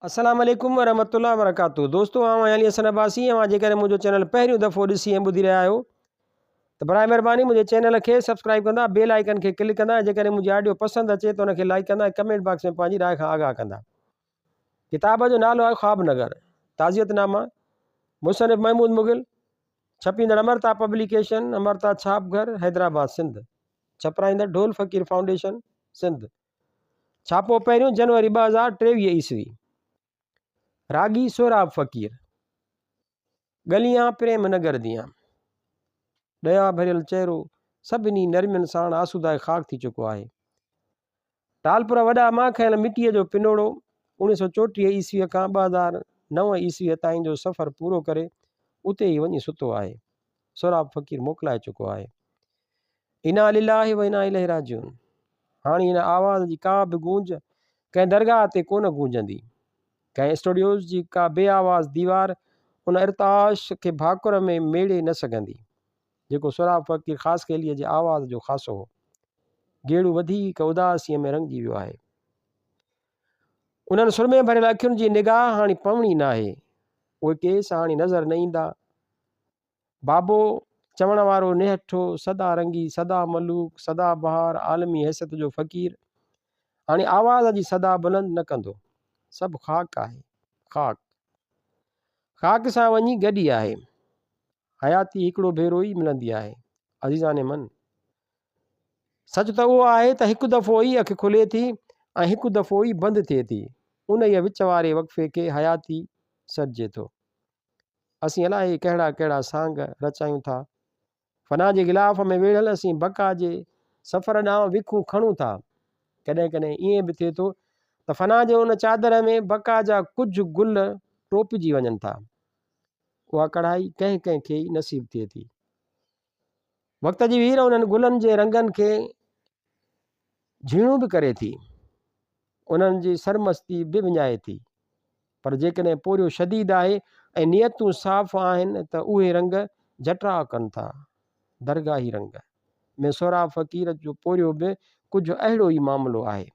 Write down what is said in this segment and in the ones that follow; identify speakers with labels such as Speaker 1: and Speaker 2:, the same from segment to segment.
Speaker 1: السلام عليڪم ورحمة الله وبرڪاته دوستو آئون آهيان علي حسن عباسي اوهان جيڪڏهن منهنجو چينل پهريون دفعو ڏسي ۽ ٻڌي رهيا آهيو ته برائي مهرباني منهنجي چينل کي سبسڪرائب ڪندا بيل آئيڪن کي ڪلڪ ڪندا ۽ جيڪڏهن منهنجي آڊيو پسند اچي ته ان کي لائڪ ڪندا ۽ ڪمينٽ باڪس ۾ پنهنجي راء کان آگاهه ڪندا ڪتاب جو نالو آهي خواب نگر تعزيت نامه مصنف محمود مغل ڇپيندڙ امرتا پبليڪيشن امرتا ڇاپ گهر حيدرآباد سنڌ ڇپرائيندڙ ڍول فقير فائونڊيشن سنڌ ڇاپو پهريون جنوري 2023 عيسوي. راڳي سهراب فقير. ڳليان پريم نگر ديان. ڏيا ڀريل چهرو سڀني نرمين ساڻ آسودائي خاڪ ٿي چڪو آهي. ٽالپر وڏا مان کنيل مٽيء جو پنوڙو 1934 عيسويء کان 2009 عيسويء تائين جو سفر پورو ڪري اتي ئي وڃي ستو آهي. سهراب فقير موڪلائي چڪو آهي. انا لله و انا اليه راجعون هاڻي هن آواز جي ڪا به گونج ڪنهن درگاهه تي ڪونه گونجندي. ڪنهن اسٽوڊيوز جي ڪا بي آواز ديوار ان ارتعاش کي ڀاڪر ۾ ميڙي نه سگهندي، جيڪو سهراب فقير خاصخيليء جي آواز جو خاصو هو. گيڙو وڌيڪ اداسيء ۾ رڱجي ويو آهي. انهن سرمي ڀريل اکين جي نگاهه هاڻي پوڻي ناهي. اهي ڪيس هاڻي نظر نه ايندا. بابو چوڻ وارو نهٺو، سدا رنگي، سدا ملوڪ، سدا بهار، عالمي حيثيت جو فقير هاڻي آواز جي صدا بلند نه ڪندو. سڀ خاڪ آهي، خاڪ. خاڪ سان وڃي گڏي آهي. حياتي هڪڙو ڀيرو ئي ملندي آهي. عزيزان من! سچ ته اهو آهي ته هڪ دفعو ئي اک کلي ٿي ۽ هڪ دفعو ئي بند ٿئي ٿي. انهيء وچ واري وقفي کي حياتي سڏجي ٿو. اسين الائي ڪهڙا ڪهڙا سانگ رچايون ٿا. فنا جي غلاف ۾ ويڙهيل اسين بقا جي سفر ڏانهن وکون کڻون ٿا. ڪڏهن ڪڏهن ائين به ٿئي ٿو ته فنا جي ان چادر ۾ بقا جا ڪجهه گل ٽوپجي وڃن ٿا. اها ڪڙهائي ڪنهن ڪنهن کي ئي نصيب ٿئي ٿي. وقت جي وير انهن گلن جي رنگن کي جهيڻو به ڪري ٿي. انهن جي سرمستي به وڃائي ٿي. پر جيڪڏهن پورهيو شديد آهي ۽ نيتون صاف آهن ته اهي رنگ جٽراء ڪن ٿا. درگاهي رنگ ۾ سهراب فقير جو پورهيو به ڪجهه اهڙو ئي معاملو آهي.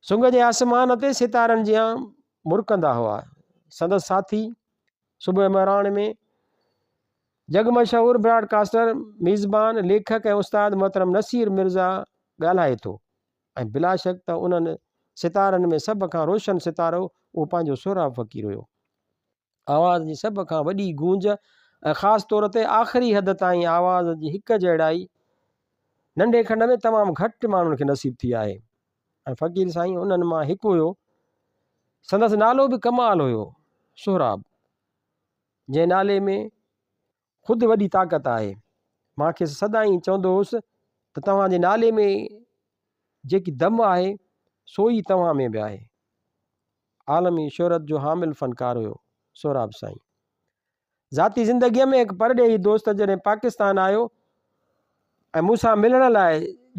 Speaker 1: سنگ جي آسمان تي ستارن جيان مرڪندا هئا. سندس ساٿي صبح مهراڻ ۾ جڳ مشهور براڊ ڪاسٽر، ميزبان، ليکڪ ۽ استاد محترم نصير مرزا ڳالهائي ٿو ۽ بلاشڪ ته انهن ستارن ۾ سڀ کان روشن ستارو اهو پنهنجو سهراب فقير هيو. آواز جي سڀ کان وڏي گونج ۽ خاص طور تي آخري حد تائين آواز جي هڪ جهڙائي ننڍي کنڊ ۾ تمام گهٽ ماڻهن کي نصيب ٿي آهي ۽ فقير سائين انهن مان هڪ هيو. سندس نالو به ڪمال هيو سهراب. جنهن نالي ۾ خود وڏي طاقت آهي. مان کيس سدائين چوندو هوس ته توهان جي نالي ۾ جيڪي دم آهي، سو ئي توهان ۾ به آهي. عالمي شهرت جو حامل فنڪار هيو سهراب سائين. ذاتي زندگيء ۾ هڪ پرڏيهي دوست جڏهن پاڪستان آيو ۽ مون سان ملڻ لاء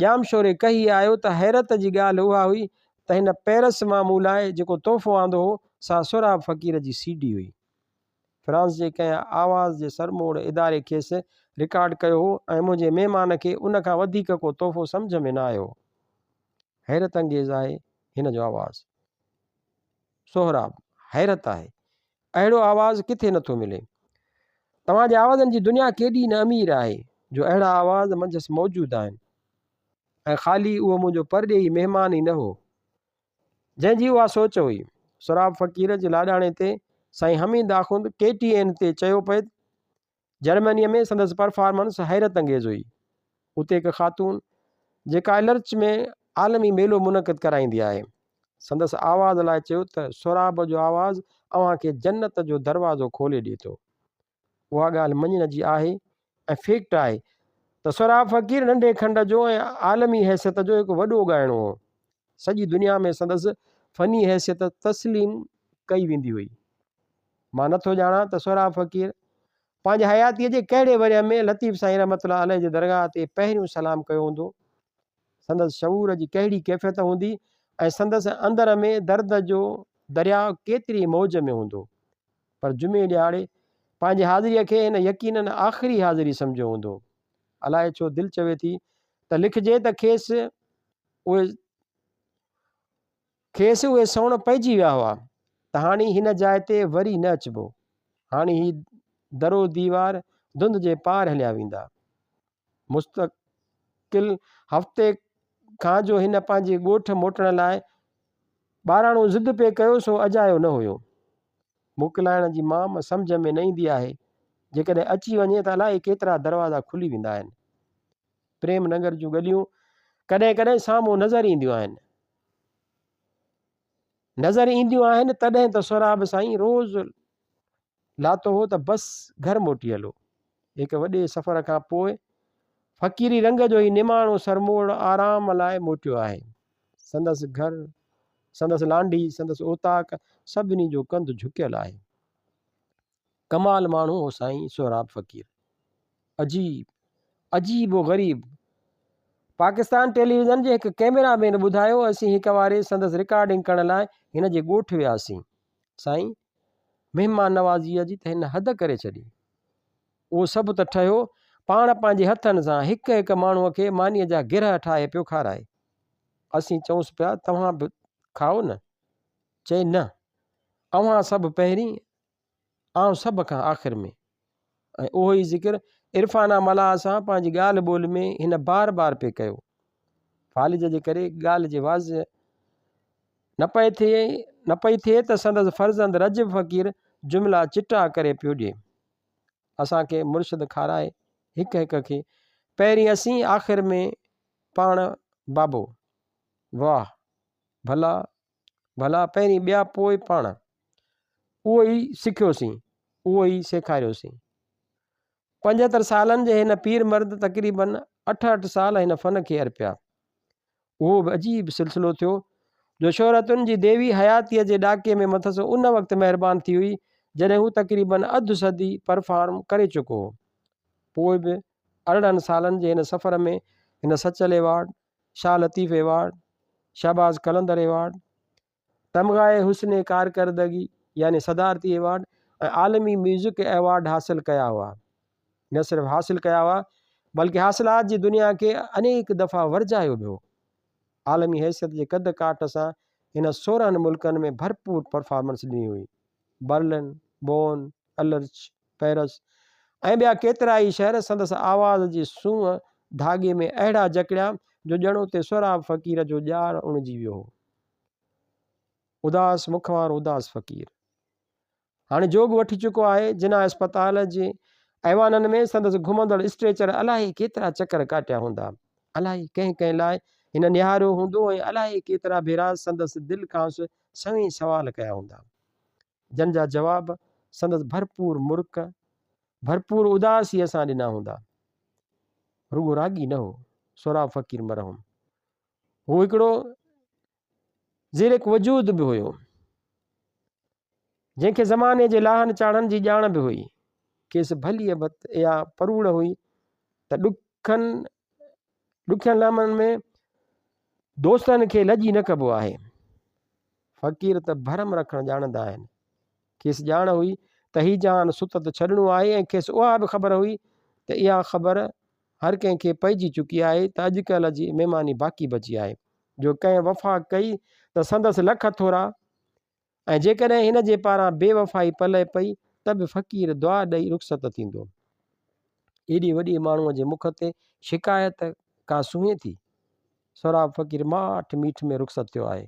Speaker 1: ڄامشوري ڪهي آيو ته حيرت جي ڳالهه اها هئي ته هن پئرس مان مون لاء جيڪو تحفو آندو هو، سا سهراب فقير جي سي ڊي هئي. فرانس جي ڪنهن آواز جي سرموڙ اداري کيس رڪارڊ ڪيو هو ۽ منهنجي مهمان کي ان کان وڌيڪ ڪو تحفو سمجهه ۾ نه آيو هو. حيرت انگيز آهي هن جو آواز. سهراب، حيرت آهي. اهڙو آواز ڪٿي نه ٿو ملي. توهان جي آوازن جي دنيا ڪيڏي نه امير آهي جو اهڙا آواز منجهس موجود آهن. ۽ خالي اهو منهنجو پرڏيهي مهمان ئي نه هو. جنهن جي اها سوچ هئي. سهراب فقير جي لاڏاڻي تي سائين حميد آخوند ڪي ٽي اين تي چيو پئي ته جرمنيء ۾ سندس پرفارمنس حيرت انگيز هئي. اتي هڪ خاتون جيڪا الرچ ۾ عالمي ميلو منعقد ڪرائيندي آهي، سندس آواز لاء چيو ته سهراب جو آواز اوهان کي جنت جو دروازو کولي ڏئي ٿو. اها ڳالهه مڃڻ جي آهي ۽ فيڪٽ آهي ته سهراب فقير ننڍي کنڊ جو ۽ عالمي حيثيت جو هڪ وڏو ڳائڻو هو. سڄي دنيا ۾ سندس فني حيثيت تسليم ڪئي ويندي هئي. مان نٿو ڄاڻان ته سهراب فقير پنهنجي حياتيء جي ڪهڙي ورهيه ۾ لطيف سائين رحمة الله عليه جي درگاهه تي پهريون سلام ڪيو هوندو، سندس شعور جي ڪهڙي ڪيفيت هوندي ۽ سندس اندر ۾ درد جو درياء ڪيتري موج ۾ هوندو. پر جمعي ڏهاڙي پنهنجي حاضريء کي هن يقيناً آخري حاضري سمجهيو هوندو. الائي ڇو دل چوي ٿي ته لکجي ته کيس اهي. کيس اهي سوڻ پئجي ويا هئا ته هاڻي هن جاء تي وري نه اچبو. هاڻي هي در و ديوار ڌنڌ جي پار هليا ويندا. مستقل هفتي کان جو هن پنهنجي ڳوٺ موٽڻ لاء ٻاراڻو ضد پئي ڪيو سو اجايو نه هيو. موڪلائڻ جي مام سمجهه ۾ نه ايندي آهي. جيڪڏهن اچي وڃي ته الائي ڪيترا دروازا کلي ويندا آهن. پريم نگر جون ڳليون ڪڏهن ڪڏهن سامهون نظر اينديون آهن. نظر اينديون آهن تڏهن ته سهراب سائين روز لاتو هو ته بس گهر موٽي هلو. هڪ وڏي سفر کان پوء فقيري رنگ جو هي نماڻو سرموڙ آرام لاء موٽيو آهي. سندس گهر، سندس لانڍي، سندس اوطاق سڀني جو ڪنڌ جهڪيل آهي. ڪمال ماڻهو هو سائين سهراب فقير. عجيب، عجيب و غريب. پاڪستان ٽيليويزن جي هڪ ڪئميرا مين ٻڌايو اسين هڪ واري سندس رڪارڊنگ ڪرڻ لاء هن جي ڳوٺ وياسين. سائين مهمان نوازيء جي ته هن حد ڪري ڇڏي. اهو سڀ ته ٺهيو، پاڻ پنهنجي هٿن سان هڪ هڪ ماڻهوء کي مانيء جا گرهه ٺاهي پيو کارائي. اسين چئونس پيا توهان به کائو نه. چئي نه، اوهان سڀ پهرين، آئون سڀ کان آخر ۾. ۽ اهو ئي ذڪر عرفانه ملاح سان پنهنجي ڳالهه ٻولهه ۾ هن بار بار پئي ڪيو. فالج جي ڪري ڳالهه جي واضح نه پئي ٿئي نه پئي ٿئي ته سندس فرزند رجب فقير جملا چٽا ڪري پيو ڏئي. اسان کي مرشد کارائي هڪ هڪ کي پهرين اسين آخر ۾ پاڻ بابو. واهه ڀلا ڀلا پهرين ٻيا پوء پاڻ. اهو ئي سکيوسين، اهو ئي سيکاريوسين. 75 سالن جي هن پير مرد تقريباً 68 سال هن فن کي ارپيا. اهو به عجيب سلسلو ٿيو جو شهرتن جي ديوي حياتيء جي ڏاڪي ۾ مٿس ان وقت مهربان ٿي هئي جڏهن هو تقريباً اڌ صدي پرفارم ڪري چڪو هو. پوء به 18 سالن جي هن سفر ۾ هن Sachal award, Shah Latif award, Shahbaz Qalandar award, تمغائي حسن ڪارڪردگي يعني صدارتي ايوارڊ ۽ عالمي ميوزڪ ايوارڊ حاصل ڪيا هئا. نه صرف حاصل ڪيا هئا بلڪه حاصلات جي دنيا کي انيڪ دفعا ورجايو به هو. عالمي حيثيت جي قد ڪاٺ سان هن 16 ملڪن ۾ ڀرپور پرفارمنس ڏني هئي. برلن، بون، الرچ، پئرس ۽ ٻيا ڪيترائي شهر سندس آواز جي سونهن ڌاڳي ۾ اهڙا جڪڙيا جو ڄڻ اتي سهراب فقير جو ڄار اڻجي ويو هو. اداس مک وارو اداس فقير هاڻي جوڳ وٺي چڪو آهي. جناح اسپتال جي ايوانن ۾ سندس گهمندڙ اسٽريچر الائي ڪيترا چڪر ڪاٽيا هوندا. الائي ڪنهن ڪنهن لاء هن نهاريو هوندو ۽ الائي ڪيترا ڀيرا سندس دل کانئس سوين سوال ڪيا هوندا. جن جا جواب سندس ڀرپور مرڪ، ڀرپور اداسيء سان ڏنا هوندا. رڳو راڳي نه هو سهراب فقير مرحوم. هو هڪڙو زيرڪ وجود به هيو، جنهن کي زماني جي لاهن چاڙهن جي ڄاڻ به هئي. کيس ڀليء ڀت اها پروڙ هئي ته ڏکن ڏکين لمحن ۾ دوستن کي لڄي نه ڪبو آهي. فقير ته ڀرم رکڻ ڄاڻندا آهن. کيس ڄاڻ هئي ته هي جهان ستت ڇڏڻو آهي ۽ کيس اها به خبر هئي ته اها خبر هر ڪنهن کي پئجي چڪي آهي ته اڄڪلهه جي مهماني باقي بچي آهي جو ڪنهن وفا ڪئي ته سندس لک ٿورا ۽ جيڪڏهن هن جي پاران بي وفائي پلئه پئي ته به فقير دعا ڏئي رخصت ٿيندو. ايڏي وڏي ماڻهوء جي مک تي شڪايت ڪا سونهين ٿي؟ سهراب فقير ماٺ ميٺ ۾ رخصت ٿيو آهي.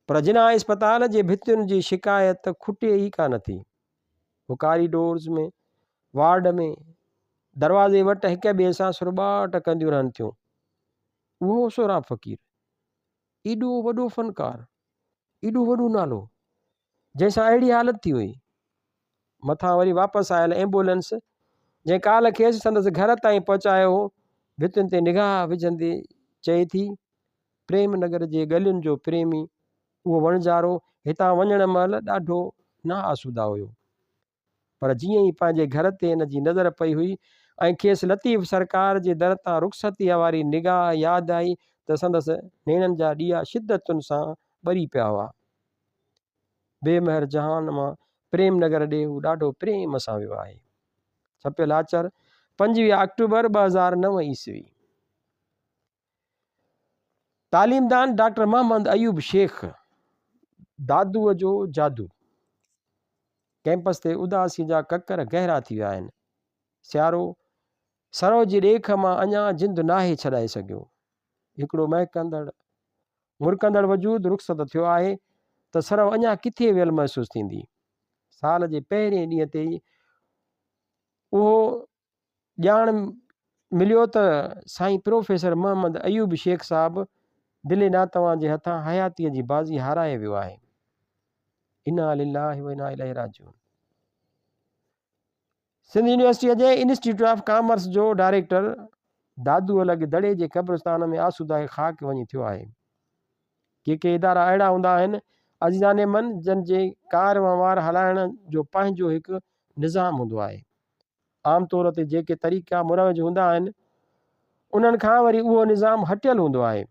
Speaker 1: پر جناح اسپتال جي ڀتين جي شڪايت کٽي ئي ڪانه ٿي. هو ڪاريڊورز ۾، وارڊ ۾، دروازي وٽ هڪ ٻئي سان سرٻاٽ ڪنديون رهن ٿيون. اهو سهراب فقير، ايڏو وڏو فنڪار، ايڏو وڏو نالو، جنهن سان اهڙي حالت ٿي هئي. مٿان وري واپس آيل ايمبولينس، جنهن ڪالهه کيس سندس گهر تائين پهچايو هو، ڀتين تي نگاهه وجهندي چئي ٿي، پريم نگر جي ڳلين جو پريمي اهو وڻجارو هتان وڃڻ مهل ڏاڍو ناآسوده هيو. پر جيئن ئي پنهنجي گهر تي هن جي نظر پئي هئي ۽ کيس لطيف سرڪار جي در تان رخصتيء واري نگاهه ياد آئي ته سندس نيڻن جا ڏيئا شدتن سان ٻري پيا هئا. بي مهر جهان مان پريم نگر ڏي هو ڏاڍو پريم سان ويو آهي. ڇپيل آچر، 25 آڪٽوبر 2009 عيسوي. تعليمدان ڊاڪٽر محمد ايوب شيخ. دادوء جو جادو. ڪئمپس تي اداسيء جا ڪڪر گهرا ٿي ويا آهن. سيارو سرو جي ڏيک مان اڃا جند ناهي ڇڏائي سگهيو. هڪڙو مهڪندڙ، مرڪندڙ وجود رخصت ٿيو آهي ته سرو اڃا ڪٿي ويل محسوس ٿيندي. سال جي پهرين ڏينهن تي ئي اهو ڄاڻ مليو ته سائين پروفيسر محمد ايوب شيخ صاحب دلي ناتوان جي هٿان حياتيء جي بازي هارائي ويو آهي. انا لله و انا اليه راجعون. سنڌ يونيورسٽيء جي انسٽيٽيوٽ آف ڪامرس جو ڊائريڪٽر دادوء لڳ دڙي جي قبرستان ۾ آسودائي خاڪ وڃي ٿيو آهي. ڪي ڪي ادارا اهڙا هوندا آهن عزيزان من جن جي ڪار وهنوار هلائڻ جو پنهنجو هڪ نظام هوندو آهي. عام طور تي جيڪي طريقا مروج هوندا آهن انهن کان وري اهو نظام هٽيل هوندو آهي.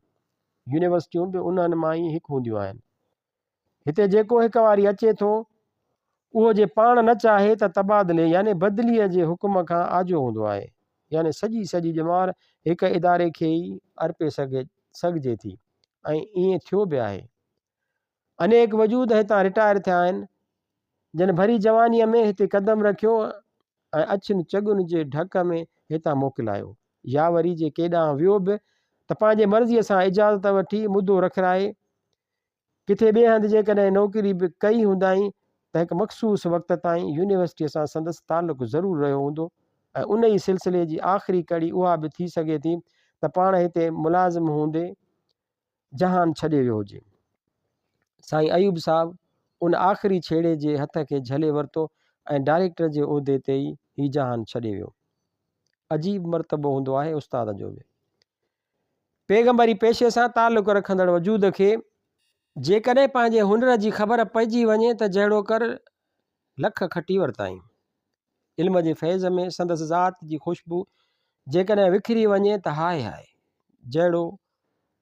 Speaker 1: يونيورسٽيون به انهن مان ئي هڪ هونديون آهن. هتي جيڪو هڪ واري اچي ٿو، اهو جي پاڻ نه چاهي ته تبادلي يعني بدليء جي حڪم کان آجو هوندو آهي. يعني سڄي سڄي ڄمار هڪ اداري کي ئي ارپي سگهجي ٿي ۽ ائين ٿيو به آهي. انيڪ وجود هتان رٽائر ٿيا آهن، جن ڀري جوانيء ۾ هتي قدم رکيو ۽ اڇن چڳن جي ڍڪ ۾ هتان موڪلايو يا وري جي ڪيڏانهن ويو به ته پنهنجي مرضيء سان اجازت وٺي مدو رکرائي ڪٿي ٻئي هنڌ جيڪڏهن نوڪري به ڪئي هوندائين ته هڪ مخصوص وقت تائين يونيورسٽيء سان سندس تعلق ضرور رهيو هوندو ۽ ان ئي سلسلي جي آخري ڪڙي اها به ٿي سگهي ٿي ته پاڻ هتي ملازم هوندي جهان ڇڏي ويو هجي. سائين ايوب صاحب ان آخري ڇيڙي جي هٿ کي جهلي ورتو ۽ ڊائريڪٽر جي عهدي تي ئي هي جهان ڇڏي ويو. عجيب مرتبو هوندو آهي استاد جو به. پيغمبري پيشي سان تعلق رکندڙ وجود کي جيڪڏهن پنهنجي هنر جي خبر پئجي وڃي ته جهڙوڪر لک کٽي ورتائين. علم جي فيض ۾ سندس ذات جي خوشبو جيڪڏهن وکري وڃي ته هاء هاء جهڙو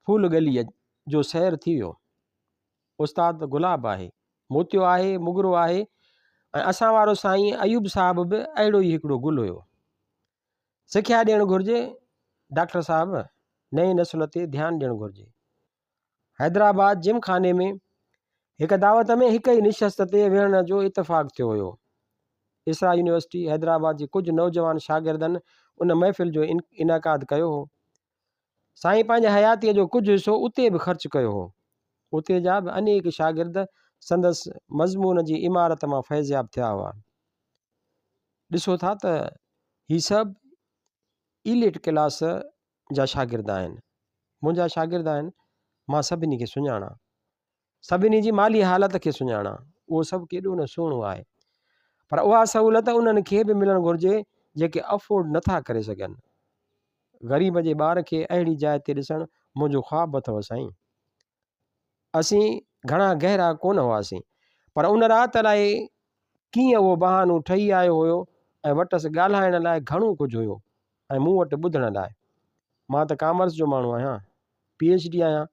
Speaker 1: ڦول ڳليء جو سير ٿي ويو. استاد گلاب آهي، موتيو آهي، مگرو آهي ۽ اسان وارو سائين ايوب صاحب به اهڙو ئي هڪڙو گل هيو. سکيا ڏيڻ گهرجي ڊاڪٽر صاحب نئين نسل تي ڌيان ڏيڻ گهرجي حيدرآباد جم خاني ۾ هڪ دعوت ۾ هڪ ئي نشست تي ويهڻ جو اتفاق ٿيو هيو اسرا يونيورسٽي حيدرآباد جي ڪجهه نوجوان شاگردن ان محفل جو انعقاد ڪيو هو سائين پنهنجي حياتيء جو ڪجهه حصو اتي به خرچ ڪيو هو اتي جا به انيڪ شاگرد سندس مضمون جي عمارت مان فيضياب ٿيا هئا ڏسو ٿا ته هي سڀ ايليٽ ڪلاس جا شاگرد آهن منهنجا شاگرد آهن مان سڀني کي سڃاڻان سڀني جي مالي حالت کي سڃاڻان اهو سڀ ڪيڏو نه سهڻو آهي پر اها سهولت انهن کي به ملڻ گهرجي جيڪي افورڊ نٿا ڪري سگهن غريب جي ٻار کي اهڙي جاء تي ڏسڻ منهنجو خواب اٿو سائين اسين گهڻا گهرا ڪونه هئاسين، پر ان رات الائي ڪيئن اهو بهانو ٺهي آيو هيو ۽ وٽس ڳالهائڻ لاء گهڻو ڪجهه هيو ۽ مون وٽ ٻڌڻ لاء. مان ته ڪامرس جو ماڻهو آهيان، پي ايڇ ڊي آهيان،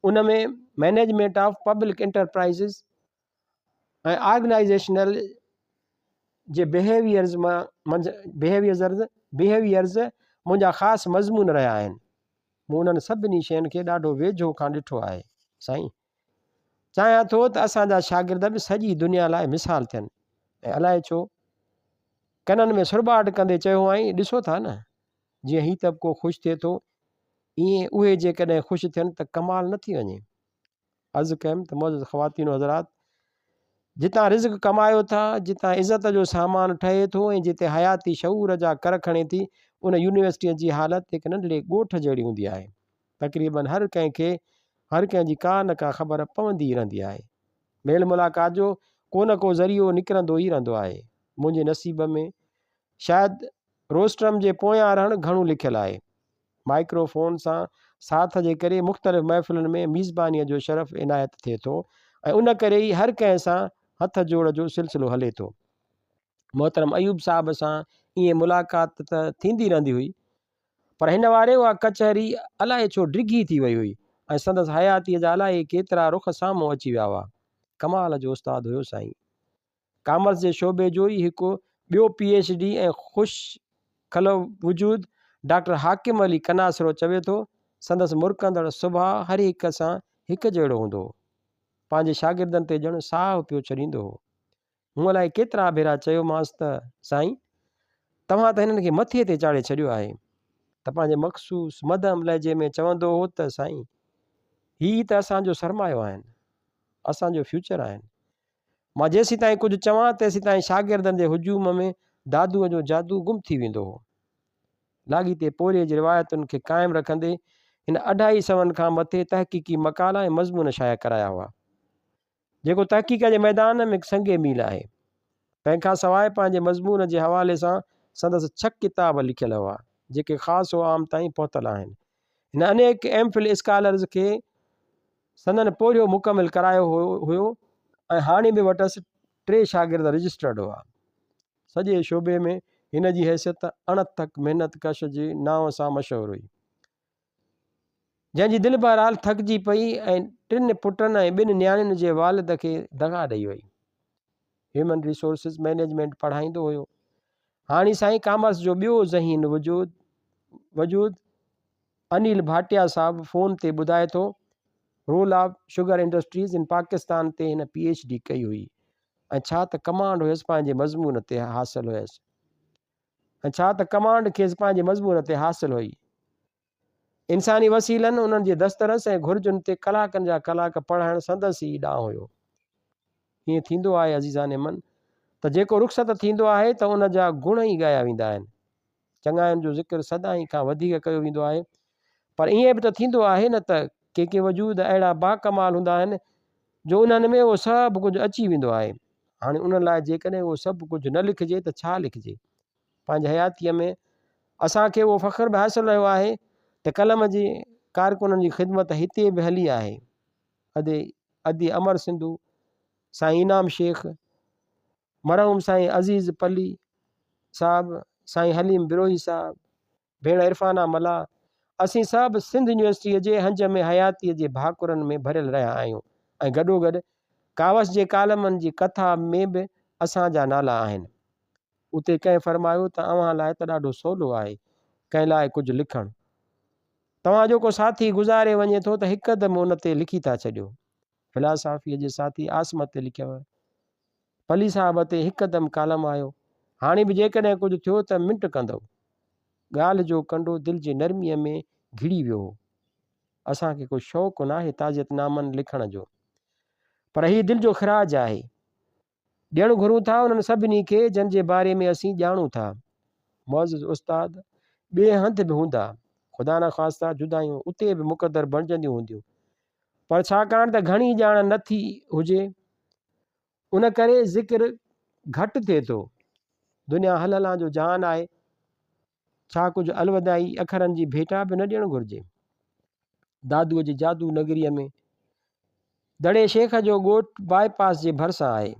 Speaker 1: ان ۾ management of public enterprises ۽ organisational جي بهيويئرز منجهه بهيويئرز منهنجا خاص مضمون رهيا آهن. مون انهن سڀني شين کي ڏاڍو ويجهو کان ڏٺو آهي. سائين! چاهيان ٿو ته اسان جا شاگرد به سڄي دنيا لاء مثال ٿين ۽ الائي ڇو ڪنن ۾ سرٻاٽ ڪندي چيو هئائين، ڏسو ٿا نه، جيئن هي طبقو خوش ٿئي ٿو، ائين اهي جيڪڏهن خوش ٿين ته ڪمال نه ٿي وڃي. عرض ڪيم ته معزز خواتين و حضرات! جتان رزق ڪمايو ٿا، جتان عزت جو سامان ٺهي ٿو ۽ جتي حياتي شعور جا ڪر کڻي ٿي، ان يونيورسٽيء جي حالت هڪ ننڍڙي ڳوٺ جهڙي هوندي آهي. تقريباً هر ڪنهن کي هر ڪنهن جي ڪا نه ڪا خبر پوندي ئي رهندي آهي. ميل ملاقات جو ڪو نه ڪو ذريعو نڪرندو ئي رهندو آهي. منهنجي نصيب ۾ شايد روسٽرم جي پويان رهڻ گهڻو لکيل آهي. مائيڪرو فون سان ساٿ جي ڪري مختلف محفلن ۾ ميزبانيء جو شرف عنايت ٿئي ٿو ۽ ان ڪري ئي هر ڪنهن سان هٿ جوڙ جو سلسلو هلي ٿو. محترم ايوب صاحب سان ائين ملاقات ته ٿيندي رهندي هئي، پر هن واري اها ڪچهري الائي ڇو ڊگهي ٿي وئي هئي ۽ سندس حياتيء جا الائي ڪيترا رخ سامهون اچي ويا هئا. ڪمال جو استاد هيو سائين. ڪامرس جي شعبي جو ئي هڪ ٻيو پي ايڇ ڊي ۽ خوش خلق وجود ڊاڪٽر حاڪم علي قناصرو چوي ٿو، سندس مرڪندڙ سڀاء هر هڪ سان هڪ جهڙو هوندو هو. پنهنجي شاگردن تي ڄڻ ساهه پيو ڇڏيندو هو. مون الائي ڪيترا ڀيرا چيومانس ته سائين! توهان ته هنن کي مٿي تي چاڙهي ڇڏيو آهي. ته پنهنجي مخصوص مدهم لهجي ۾ چوندو هو ته سائين! هي ئي ته اسان جو سرمايو آهن. اسان جو فيوچر آهن. مان جيسيتائين ڪجهه چوان تيسيتائين شاگردن جي هجوم ۾ دادوء جو جادو گم ٿي ويندو هو. لاڳيتي پورهيي جي روايتن کي قائم رکندي هن اڍائي سون کان مٿي تحقيقي مقالا ۽ مضمون شايع ڪرايا هئا. جيڪو تحقيق جي ميدان ۾ هڪ سنگ ميل آهي. تنهن کان سواء پنهنجي مضمون جي حوالي سان سندس ڇهه ڪتاب لکيل هئا، جيڪي خاص و عام تائين پهتل آهن. هن انيڪ ايم فل اسڪالرز کي سندن پورهيو مڪمل ڪرايو هيو ۽ هاڻي به وٽس ٽي شاگرد رجسٽرڊ هئا. سڄي شعبي ۾ هن جي حيثيت اڻٿڪ محنت ڪش جي نانء سان مشهور هئي. جنهن جي دل بهرحال ٿڪجي پئي ۽ ٽن پٽن ۽ ٻن نياڻين جي والد کي دغا ڏئي وئي. هيومن ريسورسز مئنيجمينٽ پڙهائيندو هيو. هاڻي سائين ڪامرس جو ٻيو ذهين وجود وجود انيل ڀاٽيا صاحب فون تي ٻڌائي ٿو، role of sugar industries in Pakistan تي هن پي ايڇ ڊي ڪئي هئي ۽ ڇا ته ڪمانڊ هيس پنهنجي مضمون تي حاصل هيس ۽ ڇا ته ڪمانڊ کيس پنهنجي مضمون تي حاصل هئي. انساني وسيلن، انهن جي دسترس ۽ گهرجن تي ڪلاڪن جا ڪلاڪ پڙهائڻ سندس ئي ڏانء هيو. ائين ٿيندو آهي عزيزان من ته جيڪو رخصت ٿيندو آهي ته ان جا گڻ ئي ڳايا ويندا آهن. چڱاين جو ذڪر سدائين کان وڌيڪ ڪيو ويندو آهي پر ائين به ته ٿيندو آهي نه ته ڪي ڪي وجود اهڙا باڪمال هوندا آهن جو انهن ۾ اهو سڀ ڪجهه اچي ويندو آهي. هاڻي انهن لاء جيڪڏهن اهو سڀ ڪجهه نه لکجي ته ڇا لکجي؟ پنهنجي حياتيء ۾ اسان کي اهو فخر به حاصل رهيو آهي ته قلم جي ڪارڪنن جي خدمت هتي به هلي آهي. ادي ادي امر سنڌو، سائين انعام شيخ، مرحوم سائين عزيز پلي صاحب، سائين حليم بروهي صاحب، ڀيڻ عرفانه ملاح، اسين سڀ سنڌ يونيورسٽيء جي هنج ۾ حياتيء جي ڀاڪرن ۾ ڀريل رهيا آهيون ۽ گڏوگڏ ڪاوش جي ڪالمن جي ڪٿا ۾ به اسان جا نالا آهن. اتي ڪنهن فرمايو ته اوهان لاء ته ڏاڍو سولو آهي ڪنهن لاء ڪجهه لکڻ. توهان جو ڪو ساٿي گذاري وڃي ٿو ته هڪدم ان تي لکي ٿا ڇڏيو. فلاسافيء جي ساٿي عاصمت تي لکيو. پلي صاحب تي هڪدم ڪالم آيو. هاڻي به جيڪڏهن ڪجهه ٿيو ته منٽ ڪندؤ. ڳالهه جو ڪنڊو دل جي نرميء ۾ گهڙي ويو هو. اسان کي ڪو شوق ناهي تعزيت نامن لکڻ جو. پر هي دل جو خراج آهي. ڏيڻ گهرون ٿا انهن سڀني کي جن جي باري ۾ اسين ڄاڻون ٿا. معزز استاد ٻئي هنڌ به هوندا. خدانخواسته جدايون اتي به مقدر بڻجنديون هونديون. پر ڇاڪاڻ ته گهڻي ڄاڻ نه ٿي هجي، ان ڪري ذڪر گهٽ ٿئي ٿو. دنيا هل هلان جو جهان آهي. ڇا ڪجهه الوداعي اکرن جي ڀيٽا به نه ڏيڻ گهرجي؟ دادوء جي جادو نگريء ۾ دڙي شيخ جو ڳوٺ باء پاس جي ڀرسان آهي،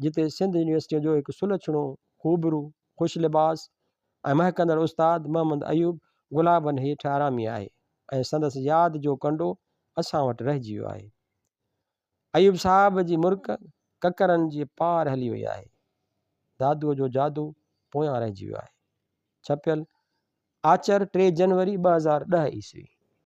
Speaker 1: جتي سنڌ يونيورسٽيء جو هڪ سلڇڻو، خوبرو، خوش لباس ۽ مهڪندڙ استاد محمد ايوب گلابن هيٺ آرامي آهي ۽ سندس ياد جو ڪنڊو اسان وٽ رهجي ويو آهي. ايوب صاحب جي مرڪ ڪڪرن جي پار هلي وئي آهي. دادوء جو جادو پويان رهجي ويو آهي. ڇپيل، آچر، ٽي جنوري 2010 عيسوي.